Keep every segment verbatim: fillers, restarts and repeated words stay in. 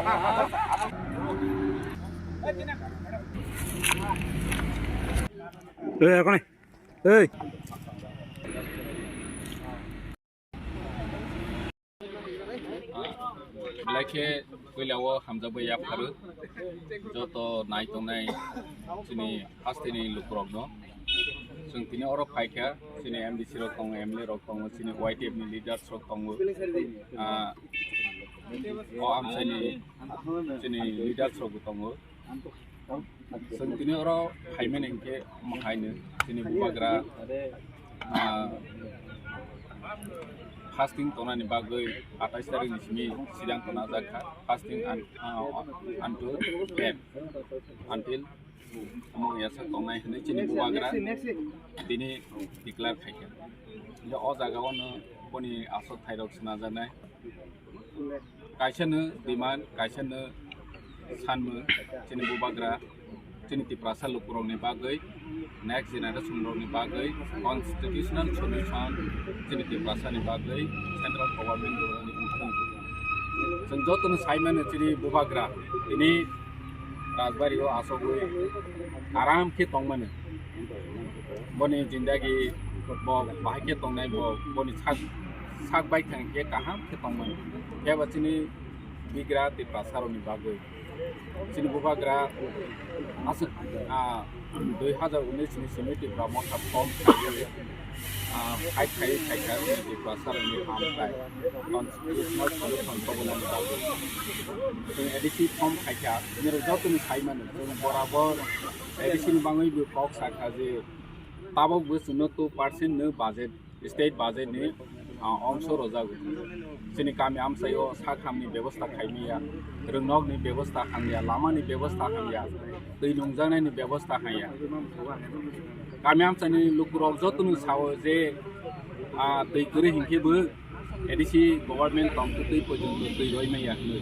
Ei, ekoni. Ei. Belai khe puila o hamjakbai yapharu joto nai tongnai chini hasteni lukurokno. Chwng tini oro phaikha, chini M D C rok tongo, M L A rok tongo, chini Y T F ni leaders rok tongo. Ah, o amchaini chini leaders rok bo tongo. Chwng tini oro phaimani hinkhe omo haino chini bubagra, ah, fasting tongnani bagwi atais tarikni simi siddhanto najak kha, fasting un-, ah, unto death, until omo wngya sak tongnai hinwi chini bubagra tini declare khaikha. Hingkhe o jaga o no boni aswk thairok swnajaknai. Kaisa no demand, kaisa no sanmung, chini bubagra, chini Tiprasa lukurokni bagwi, next generation rokni bagwi constitutional solution chini Tiprasani bagwi central government rokni wngthung. Chwng jotono saimano chini bubagra tini Rajbari o asogwi aram khe tongmani. Boni jindagi bo bahai khe tongnai, bo boni sak, sak bai thang khe kaham khe tongmani. Khe bo chini bigra Tiprasa rokni bagwi. Chini bubagra aswk, ah, dui hazar unis ni simi Tipra Motha form khlaiwi, ah, fight khai, khai kha, chini Tiprasa rokni hamkrai constitutional solution tobonani bagwi. Chwng A D C form khaikha, nirok jotoni saimano, chwng borabor A D C ni bangwi bo kok sakha je tabok bo chwngno two percent no budget, state budget ni, ah, ongso rwjago. Chini kami amchaio sak hamni bebosta khaimaya, rwngnokni bebosta hamya, lamani bebosta hamya, twi nungjaknaini bebosta hamya. Kami amchaini lukurok jotono sao je, ah, twi kwrwi hinkhe bo A D C government tongtwtwi poito twi roi maya hinwi.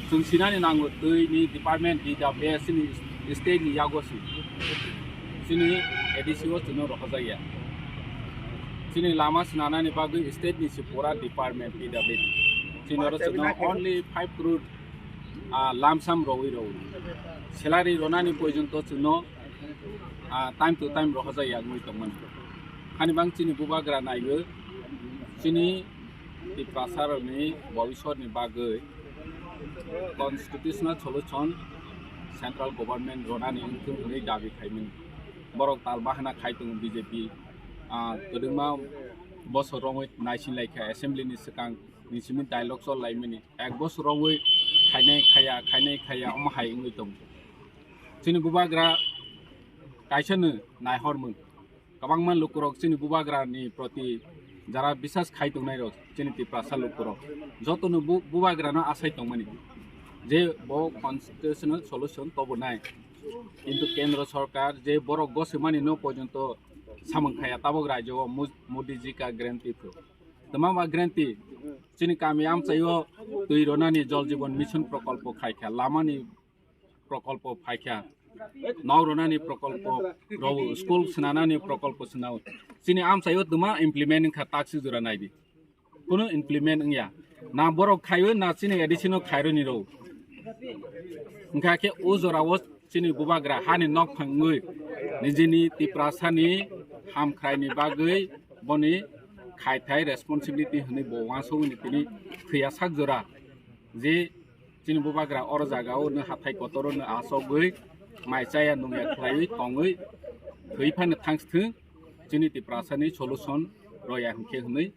Chwng sinani nango twi ni department D W S ni state ni yago si. Chini A D C o chwngno rohorjakya. Chini lama swnanani bagwi state ni si pura department P W D. Chini oro chwngno only five crore, ah, lump sum rowi rowi. Salary ronani poito chwngno, ah, time to time rohorjakya wngwi tongmani. Hani bang chini bubagra naiwi chini Tiprasa rokni bobiswtni bagwi constitutional solution central government ronani wngthung hwnwi dabi khaimani. Borok tal bahana khai tongo B J P, ah, kwdwngma bosor romwi naising laikha assembly ni swkang ni simi dialogue chol laimani. Ek bosor romwi khainai khaya, khainai khaya omo hai wngwi tongo. Chini bubagra kaisa no naihormung. Kwbangma lukurok chini bubagrani proti jara bisas khai tongnairok chini Tiprasa lukurok jotono bu-, bubagrano asai tongmani je bo constitutional solution tobonai. Kintu Kendra Sorkar je borok goswmani no porjonto samung khaya tabok rajyo o Mo-, Modi ji ka guarantee pho. Tama ba guarantee chini kami amchaio twi ronani Jal Jeevan Mission prokolpo khaikha, lamani prokolpo phaikha, nok ronani prokolpo rw, school swnanani prokolpo swnao. Chini amchaio tuma implement wngkha taksi jora naidi. Kunu implement wngya. Na borok khaiwi na chini A D C no khaironi rw. Wngkha khe o jorao chini bubagra hani nok phangwi nijini Tiprasani hamkhraini bagwi boni khaithai responsibility hwnwi bo uansugwi tini thwiya sak jora. Je chini bubagra oro jagao no hathai kotoro no asogwi mai chaya nungya khlaiwi tongwi thwi phano thangsthwng chini Tiprasani solution roya hinkhe hwnwi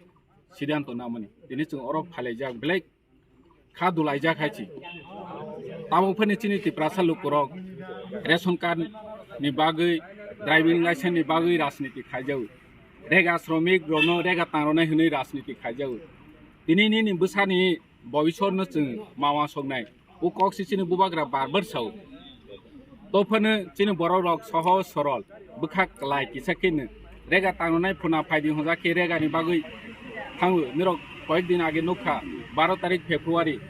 siddhanto namani. Tini chwng oro phailaijak belai kha dulaijak hai chi. Tabuk phani chini Tiprasa lukurok ration card ni bagwi, driving license ni bagwi rajniti khaijago. Rega sromik rokno rega tangrwnai hwnwi rajniti khaijago. Tini nini bwsani bobiswtno chwng ma uansuknai. O kok se chini bubagra bar bar sao. Tophano chini borok rok sohoj sorol, bwkha kwlai kisa khe no rega tangnai phuna phaidi hwnjak khe rega ni bagwi thango. Nirok koyek din age nukha, baro tarik February,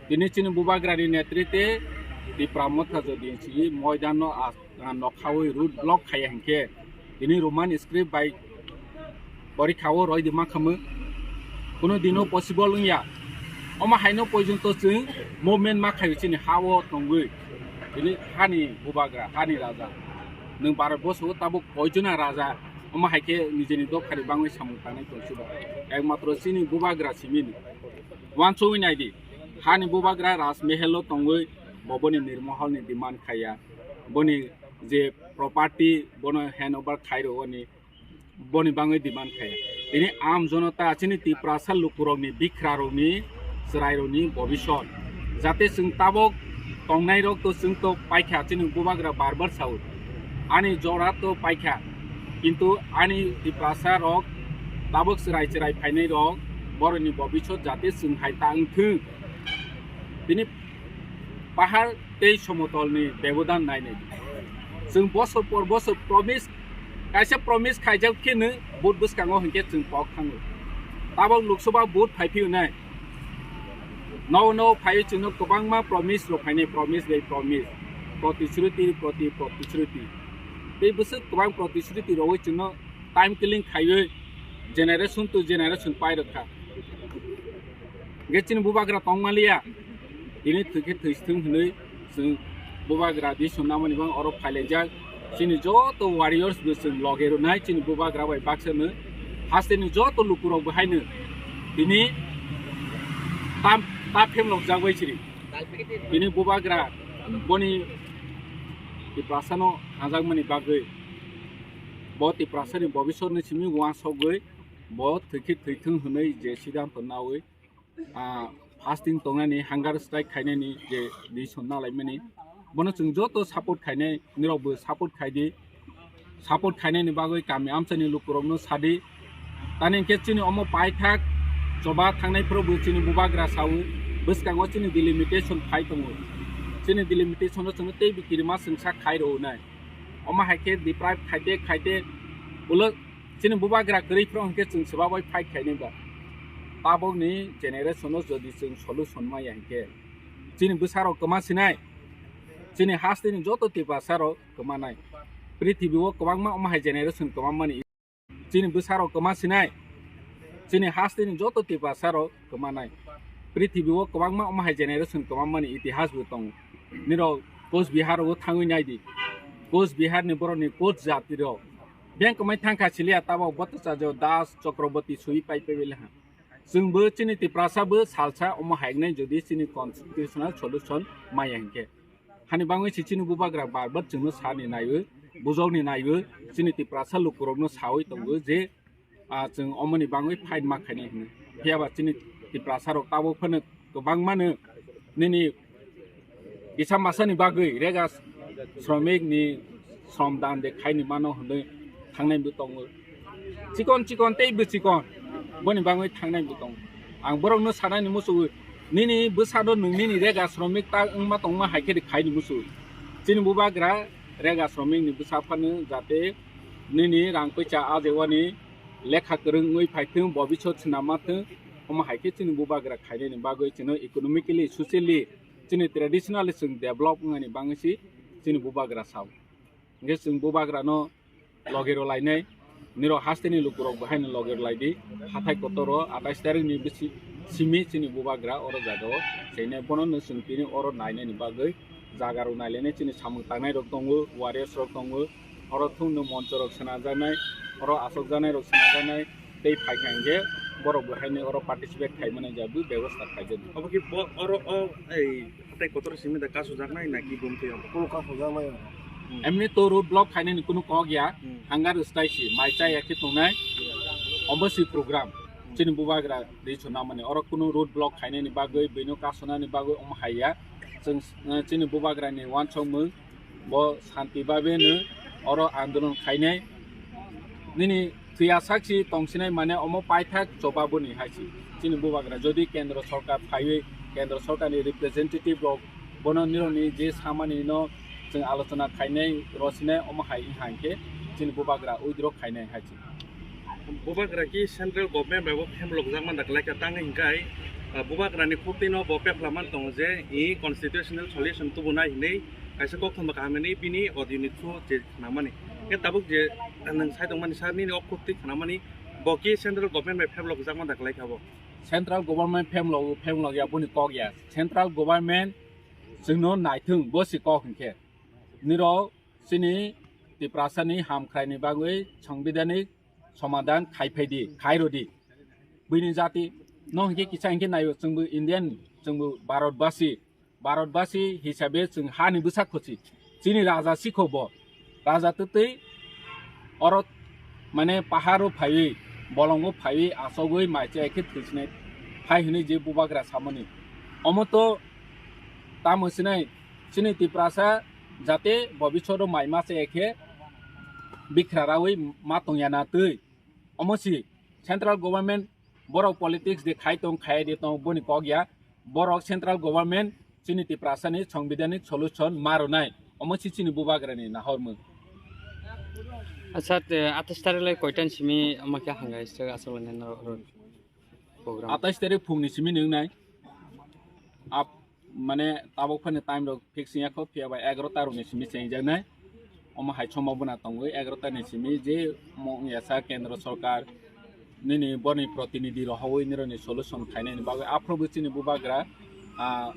tini chini bubagra ni netrite Tipra Motha jodi si moidan no as-, nokhawi road block khaiya hinkhe tini Roman script bai porikha o roi di mankhamu. Kuno dino possible wngya. Omo haino poijonto chwng movement ma khaio chini ha-o tongwi. Bini hani bubagra, hani raja. Nwng Bharat borsho tabuk poijona raja. Omo hai khe nijeni dophani bangwi samung tangnai tongsiba. Ekmatro chini bubagra simini. Uansugwi naidi. Hani bubagra Raj Mahal-o tongwi bo boni nirmoholni demand khaiya. Boni je property bono hand over khairogoni. Boni bangwi demand khaio. Tini am jonota chini Tiprasa lukurokni, bikrarokni, chwrairokni bobisot. Jate chwng tabok tongnairok to chwng to paikha, chini bubagra bar bar sao. Ani jora to paikha. Kintu ani Tiprasa rok tabok chwrai chwrai phainairok borokni bobisot jate chwng hai ta wngthwng. Tini pahar tei somotolni bebodan nainai. Chwng bosor por bosor promise, kaisa promise khaijak kheno vote bwskango hinkhe chwng kok thango. Tabok Lok Sabha vote phaiphiyonai. Nogo nogo phaiwi chwngno kwbangma promise rok phainai, promise bai promise. Protishruti, proti, protishruti. Tei bwswk kwbang protishruti rogwi chwngno time killing khaiwi generation to generation pairwkha. Hingke chini bubagra tongmaliya, tini thwikhe thwisithwng hinwi chwng bubagra di swnamani bang oro phailaijak. Chini joto warriors bo chwng loge rwnai chini bubagra bai baksa no hasteni joto lukurok bo haino tini tam, ta phemlokjak bai chiri. Tini bubagra boni Tiprasano hajakmani bagwi bo Tiprasani bobisotni simi uansogwi bo thwikhe thwithwng hinwi je siddhanto nawi, ah, fasting tongnani, hunger strike khainani je decision nalaimani, bono chwng joto support khainai, nirokbo support khaidi, support khainani bagwi kami amchaini lukurokno sadi. Tani hinkhe chini omo paithak choba thangnai phuru bo chini bubagra sao, bwskango chini delimitation khai tongo, chini delimitation o chwngno teibo kirima chwngsa khai rwo nai, omo hai khe deprive khaite khaite ulo chini bubagra kwrwi phuru hinkhe chwng swbabai fight khainai ba. Tabokni generation o jodi chwng solution maya hinkhe chini bwsarok kwma sinai, chini hasteni joto Tiprasarok kwmanai. Prithibi o kwbangma omo hai generation kwmamani chini bwsarok kwma sinai, chini hasteni joto Tiprasarok kwmanai. Prithibi o kwbangma omo hai generation kwmamani itihas bo tongo. Nirok Coach Bihar o thangwi naidi, Coach Bihar ni borokni coach jati rok beng kwmai thangkha siliya, tabok Bhattacharya Das, Chakraborty sui pai pai bele ha. Chwngbo chini Tiprasa bo salsa omo hai wngnai jodi chini constitutional solution maya hinkhe. Hani bangwi se chini bubagra bar bar chwngno sani naiwi, bujokni naiwi, chini Tiprasa lukurokno sawi tongo je, ah, chwng omoni bangwi fight ma khainai hwnwi. Phiya ba chini Tiprasa rok tabuk phano kwbangmano nini kisa masani bagwi rega sromik ni srom dan de khaini mano hwnwi thangnai bo tongo. Chikon chikon tei bwchikon boni bangwi thangnai bo tongo. Ang borokno sanani muchungo, nini bwsano nwng nini rega sromik ta wngma tongma hai khe khaini muchungo. Chini bubagra rega sromik ni bwsa phano jate nini rang poicha ajewani lekha kwrwng wngwi phaithwng, bobisot swnamma thwng, omo hai khe chini bubagra khainani bagwi chwngno economically, socially, chini traditionally chwng develop wngnani bangwi se chini bubagra sao. Hingke chwng bubagrano loge rw lainai, nirok hasteni lukurok bo haino loge rw laidi, hathai kotoro atais tarikni bisi simi chini bubagra oro jagao chainai, bono no chwng tini oro nainani bagwi jaga rok nailainai, chini samung tangnai rok tongo, warriors rok tongo, oro thungno moncho rok swnajaknai, oro asokjaknai rok swnajaknai, tei phaikha hingke borok bo haino oro participate khaimani jagwi bebosta khaijak. Obo khe bo-, oro o, ei, hatai kotor simi da kasu jaknai na ki bumtwi obo? Kunu kasu jaknai obo. Hmm. Emni to road block khainani kunu kok ya, hmm, hunger strike si, mai cha ya khe tongnai, obo si program. Hmm. Chini bubagra ri chuna mani, oro kunu road block khainani bagwi, bino kasunani bagwi omo hai ya. Chwng, eh, chini bubagrani uansukmung, bo santi babeno oro andolon khainai. Nini thwiya sakchi tongsinai mane omo paithak chobaboni haisi. Chini bubagra jodi kendro sorkar phaiwi, kendro sorkarni representative rok bono nirokni je samani no chwng alochona khainai, rosinai omo hai wngkha hinkhe chini bubagra withdraw khainai haisi. Bubagra ki central government bai bo phem lokjak man da kwlai kha, tangwi hinkhe, ah, bubagrani khuk twi no bo pepla man tongo je i constitutional solution tubunai hinwi kaisa kokthum bo kaham hinwi bini audio ni through je khnamani. Khe tabuk je nwng sai tongmani sir nini o khuk twi khnamani bo ki central government bai phem lokjak man da kwlai kha bo. Central government phemlo, phemlo ya boni kok ya. Central government chwngno naithung bo si kok hinkhe. Nirok chini Tiprasani hamkhraini bagwi sangbidhanik somadhan khai phaidi, khai rodi. Bini jati no hinkhe kisa hinkhe naio chwngbo Indian, chwngbo Bharatbasi, Bharatbasi hisabe chwng hani bwsa khochi. Chini raja sikho bo. Raja twtwi oro mane paharo phaiwi, bolongo phaiwi, asogwi mai chai khe thwisinai phai hwnwi je bubagra samani. Omo to tamo sinai chini Tiprasa jate bobisoro mai ma chai khe bikra rawi ma tongya na twi. Omo si central government borok politics de khai tong, khai de tong, boni kok ya. Borok central government chini Tiprasani sangbidhanik solution ma rwnai. Omo si chini bubagrani nahormung. Acha, te atais tarik lai koitan simi ama khe hanggai se aswk lai nai norok program? Atais tarik phungni simi nung nai. Ap, mane tabuk phani time rok fixing ya kho, phiya ba egarota rokni simi chengjaknai. Omo hai somo bwna tongwi egarota ni simi je mo wngya sa kendro sorkar nini boni protinidhi rohoi nironi solution khainani bagwi aphuru bo chini bubagra, ah,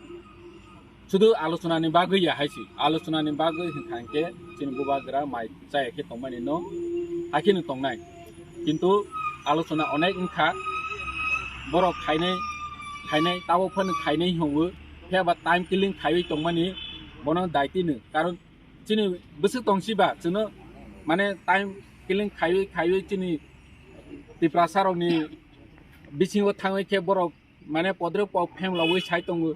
sudu alochona ni bagwi ya hai si, alochona ni bagwi hinkha hinkhe chini bubagra mai chaya khe tongmani no, hakhe no tongnai. Kintu alochona onek wngkha, borok khainai, khainai, tabuk phano khainai hwnwi, phiya ba time killing khaiwi tongmani bono daiti no. Karon chini bwswk tong si ba, chwngno mane time killing khaiwi, khaiwi chini Tiprasa rokni bisingo thangwi khe borok mane podre pok phemlogwi sai tongo.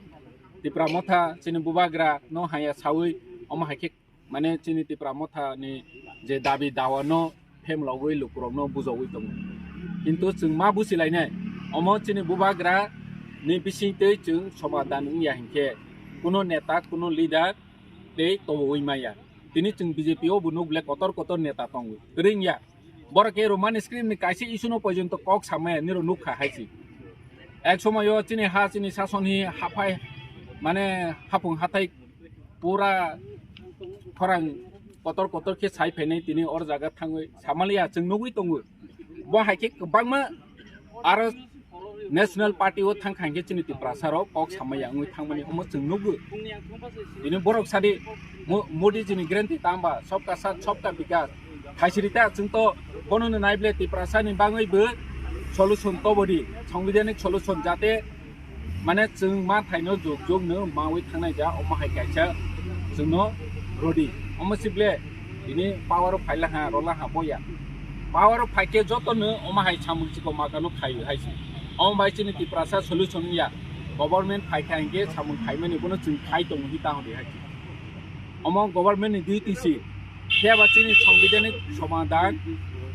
Tipra Motha chini bubagra no haya sawi, omo hai khe mane chini Tipra Motha ni je dabi dawa no phemlogwi lukurokno bujogwi tongo. Kintu chwng ma busilainai, omo chini bubagra ni bisingtwi chwng somadhan wngya hinkhe, kuno neta, kuno leader tei tobowi maya. Tini chwng B J P o bo nuk le kotor kotor neta tongo. Kwrwngya. Borok ke Roman script ni kaisa issue no pojonto kok samaya niro nukha hai si. Ek somoyo chini ha, chini sason hi haphai, mane hapung hathai pura khorang kotor kotor khe sai phainai tini or jaga thangwi samaliya chwng nugwi tongo. Bo hai khe kwbangma aro National Party o thang kha hinkhe chini Tiprasa rok kok samaya wngwi thangmani omo chwng nukgo. Tini borok sadi Mo-, Modi jini guarantee tamba sabka saath sabka vikas. Thaisiri ta chwng to bono no naible Tiprasa ni bagwi bo solution tobodi, sangbidhanik solution jate mane chwng ma thaino jog jog no mawi thangnai ja omo hai kaisa chwngno rodi. Omo sible tini power o phaila ha, rola ha boya. Power o phaikhe joto no omo hai samung chiko magano khai hai si. Omo bai chini Tiprasa solution ya. Government phaikha hinkhe samung khaimani bono chwng khai tongo hi tang di hai. Omo government ni duty si. Phiya ba chini sangbidhanik somadhan,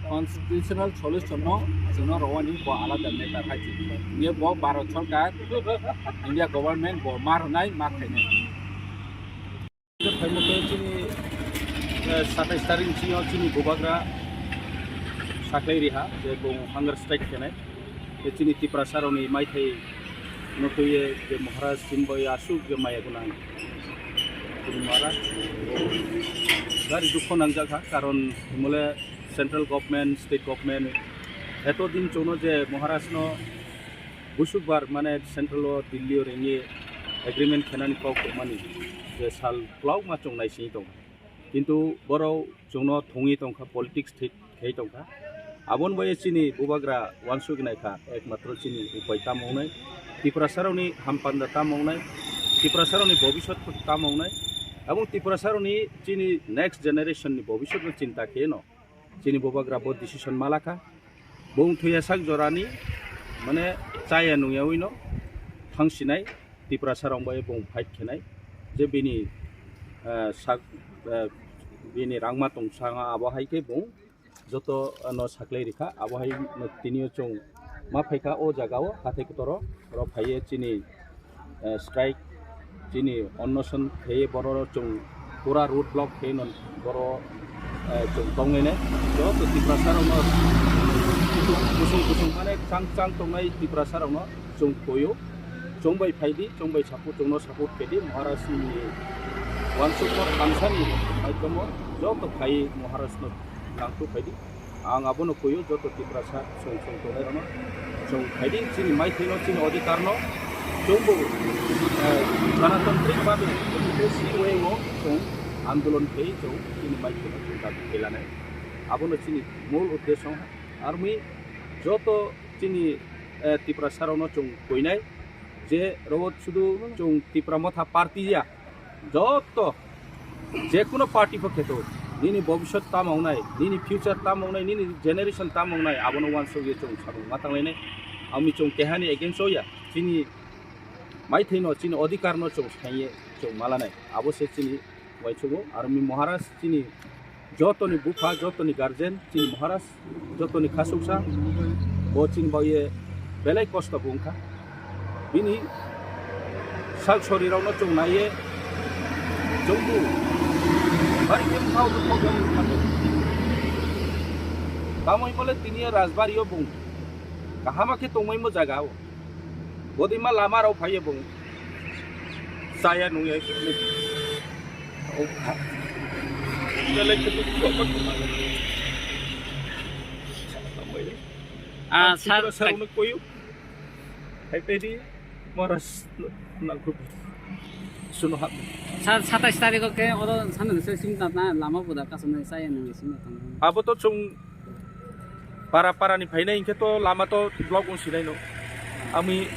constitutional solution no chwngno rowani bo alada matter hai si. Ye bo Bharat Sarkar, India government bo ma rwnai, ma khainai. Phaimukhe chini, eh, satais tarik ni simi o chini bubagra saklai riha je bo hunger strike khenai. Tei chini Tiprasa rokni maithai no twiwi je Maharaj Chinmoy aswk je maya gwnang. Chini Maharaj gari dukho nangjak ha, karon mole central government, state government eto din chwngno je Maharaj no busukbar mane central o Delhi o ringwi agreement khenani kok tongmani je sal kwlauma chwng naisingwi tongkha. Kintu borok chwngno thungwi tongkha, politics thik khai tongkha. Aboni bai chini bubagra uansuk naikha, ekmatro chini upai tamo wngnai, Tiprasarokni hampanda tamo wngnai, Tiprasarokni bobiswt tamo wngnai, aboni Tiprasarokni chini next generation ni bobiswt no chinta khe no chini bubagra bo decision malakha. Bung thuya sak jorani mane chaya nungyawi no thangsinai Tiprasa rong bai bung fight khenai je bini, eh, sak, eh, bini rangma tong sanga abo hai khe bung joto, eh, no saklai rikha abo hai no tini o chwng ma phaikha o jaga o hathai kotoro oro phaiye chini eh, strike chini onnoson kheye borok chwng pura road block khe non borok, eh, chwng tongwi nai joto Tiprasa rokno kusung kusung mane chang chang tongnai Tiprasa rokno chwng khoyo chwng bai phaidi chwng bai support chwngno support kedi Maharaj ni wansukma thansani maikomo joto khai Maharaj no nangtu phaidi. Ang abono kuyo joto Tiprasa song song tongnai rokno. Chwng phaidi chini maithaino, chini odhikarno chwngbo, eh, ganatantrik babe, democracy way o chwng andolon khe chwng chini maithaino chwng dabi khe lanai. Abono chini mul uddesyo. Armi joto chini, eh, Tiprasarokno chwng koinai je rok sudu chwng Tipra Motha party ya. Joto jekuno party pho kheto, nini bobisot tamo wngnai, nini future tamo wngnai, nini generation tamo wngnai, abono uansukye chwng samung ma tanglainai. Ami chwng kehani against o ya, chini maithaino, chini odhikarno chwng saiye chwng malanai, abo se chini uaisukgo. Armi Maharaj chini jotoni bupha, jotoni guardian, chini Maharaj, jotoni khasuksa, bo chini bagwi belai kosto bo wngkha. Bini sak sorirokno chwng naiye, chwngbo bari khe bwkhao bwkhao khe wngkha. Tamoni bole tini rajbari o bung kahama khe tongmaimo jaga o. Bodima lama rok phaiye bung. Chaya nungya. Ah, sir, sir, koyu. Hai tadi maras nangkuk. Suno hap. Sir, satais tarikh o khe oro sanang se sim tatna lama buda kasam nai chaya nungya sim tatna. Abo to chwng para para ni phainai hinkhe to lama to block wng sinai no. Ami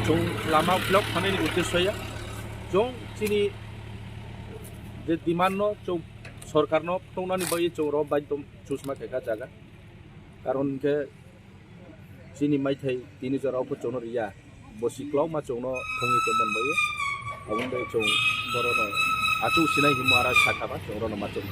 chwng lama block thanai ni uddesyo ya. Chwng chini je demand no chwng sorkar no phunuknani bagwi chwng ro baidhyo chusma khaikha jaga. Karon hinkhe chini maithai tini jora o chwngno riya. Bo si kwlokma chwngno thwngwi tongmani bagwi. Aboni bagwi chwng borokno achuk sinai hinwi Maharaj sakha ba chwng rokno ma chwng.